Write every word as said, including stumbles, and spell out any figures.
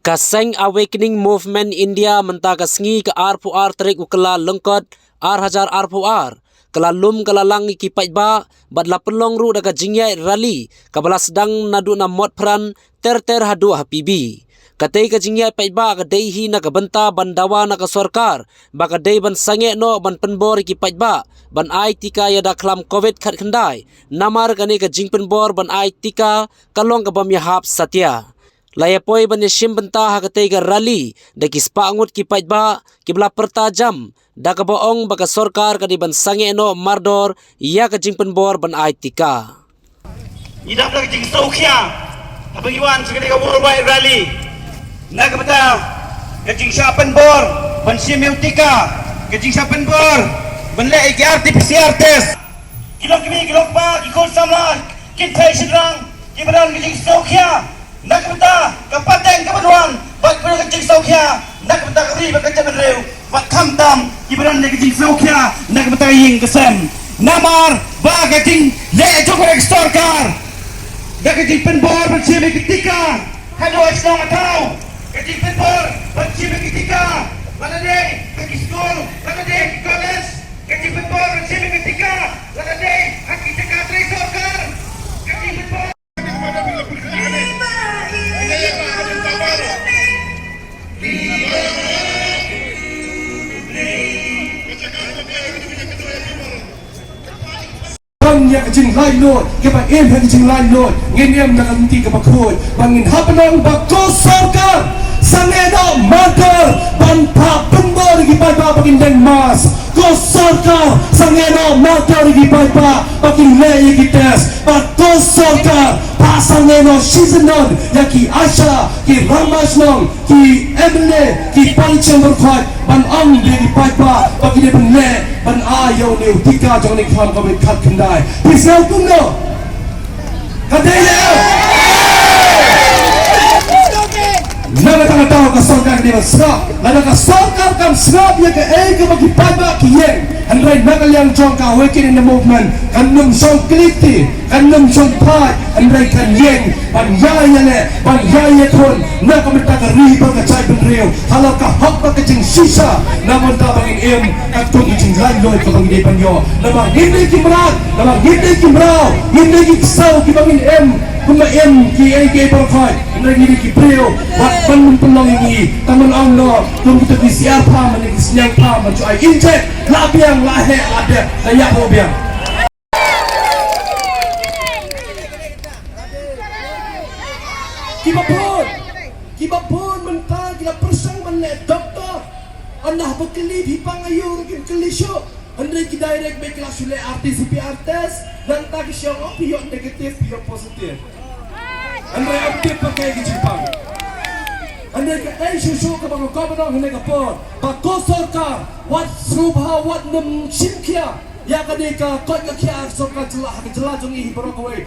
Ka seng Awakening Movement India mynta ka sngi ka arphew ar tarik u Kyllalyngkot ar hajar arphew ar, ka la lum ka la lang ïa ki paidbah, bad la pynlong ruh da ka jingïaid rally, kaba la sdang naduh na Motphran, ter ter haduh ha P B. Katei ka jingïaid paidbah ka dei hi na ka bynta ban dawa na ka sorkar, ba ka dei ban sangeh noh ban pynbor ïa ki paidbah ban ai tika ïa da khlam covid khatkhyndai, namar kane ka jingpynbor ban ai tika ka long ka bym ïahap satia. La ïa poi ban ïa shim bynta ha katei ka rally da ki spah ngut ki paidbah, kiba la pyrta jam da kaba ong ba ka sorkar ka dei ban sangeh noh mardor ïa ka jingpynbor ban ai tika. Ngi dap da ka jingsngewkhia haba ngi wan sha katei ka worldwide rally, na ka bynta ka jingshah pynbor ban shim ïa u tika, ka jingshah pynbor ban leh ïa ki R T P C R test. Ki long kmie, ki long kpa, ki khun samla, ki kynthei shynrang, kiba don ka jingsngewkhia na ka bynta ka pateng kaba wan, bad kiba don ka jingsngewkhia na ka bynta ka ri bad ka jaitbynriew, bad khamtam kiba don ka jingsngewkhia na ka bynta ka ïing ka sem. Namar ba ka jingleh jong ka sorkar da ka jingpynbor ban shim ïa ki tika haduh shnong thaw, ka jingpynbor ban shim ïa ki tika, lada dei ha ki skul, lada dei ha ki college, ka jingpynbor ban shim ïa ki tika, lada dei ha ki jaka trei sorkar, ka jingpynbor. Ban ïa ka jinglaitluid, kiba im ha ka jinglaitluid, ngin im na ka lynti kaba khuid, ba ngin hap ban ong ba ko sorkar, sangeh noh mardor ban phah pynbor ïa ki paidbah ba kin deng mask. Ko sorkar, sangeh noh mardor ïa ki paidbah ba kin leh ïa ki test. Bad ko sorkar, phah sangeh noh shisyndon ïa ki ASHA, ki rangbah shnong, ki M L A, ki pansngiam pyrkhat, ban ong ïa ki paidbah ba ki dei ban leh, ban ai ïa une u tika jong une u khlam covid khatkhyndai. Phi sngew kumno? Ka dei ne? Na kata ka daw ka sorkar ka dei ban sngap. Lada ka sorkar kam sngap ïa kaei kaba ki paidbah ki ïeng, hynrei na ka liang jong ka Awakening Movement kan nym shong kylli kti, kan nym shong phai, hynrei kan ïeng ban ïai ïaleh, ban ïai ïakhun na ka bynta ka ri bad ka jaitbynriew, halor ka hok bad ka jingshisha, na ka bynta ba ngin im katkum ka jinglaitluid kaba ngi dei ban ïoh. Namar ngin dei ki mrad, namar ngin dei ki mraw, ngin dei ki ksew kiba ngin im kumba im kiei kiei baroh khoit. Hynrei ngi dei ki briew, wat ban pynlong ïa ngi, tang ban ong noh kum kita ki siar pham, ki sniang pham, ban shu ai injek, la biang, la heh, la dep, la ïap ho biang. Kiba bun, kiba bun mynta ki la pyrshang ban leh doktor. Ynda haba kylli phi pang aïu ruh kim kylli shuh. Hynrei ki direct beit ki la shu leh R T P C R test. Nangta ki shu ong, oh, phi ïoh negative, phi ïoh positive. Hynrei ym tip ba kaei ka jingpang. Hynrei kaei shuh shuh kaba nga kwah ban ong hynne ka por, ba ko sorkar, wat sngewbha, wat nym shim khia ïa kane ka koit ka khiah sorkar jylla ha ka jylla jong ngi hi baroh kawei.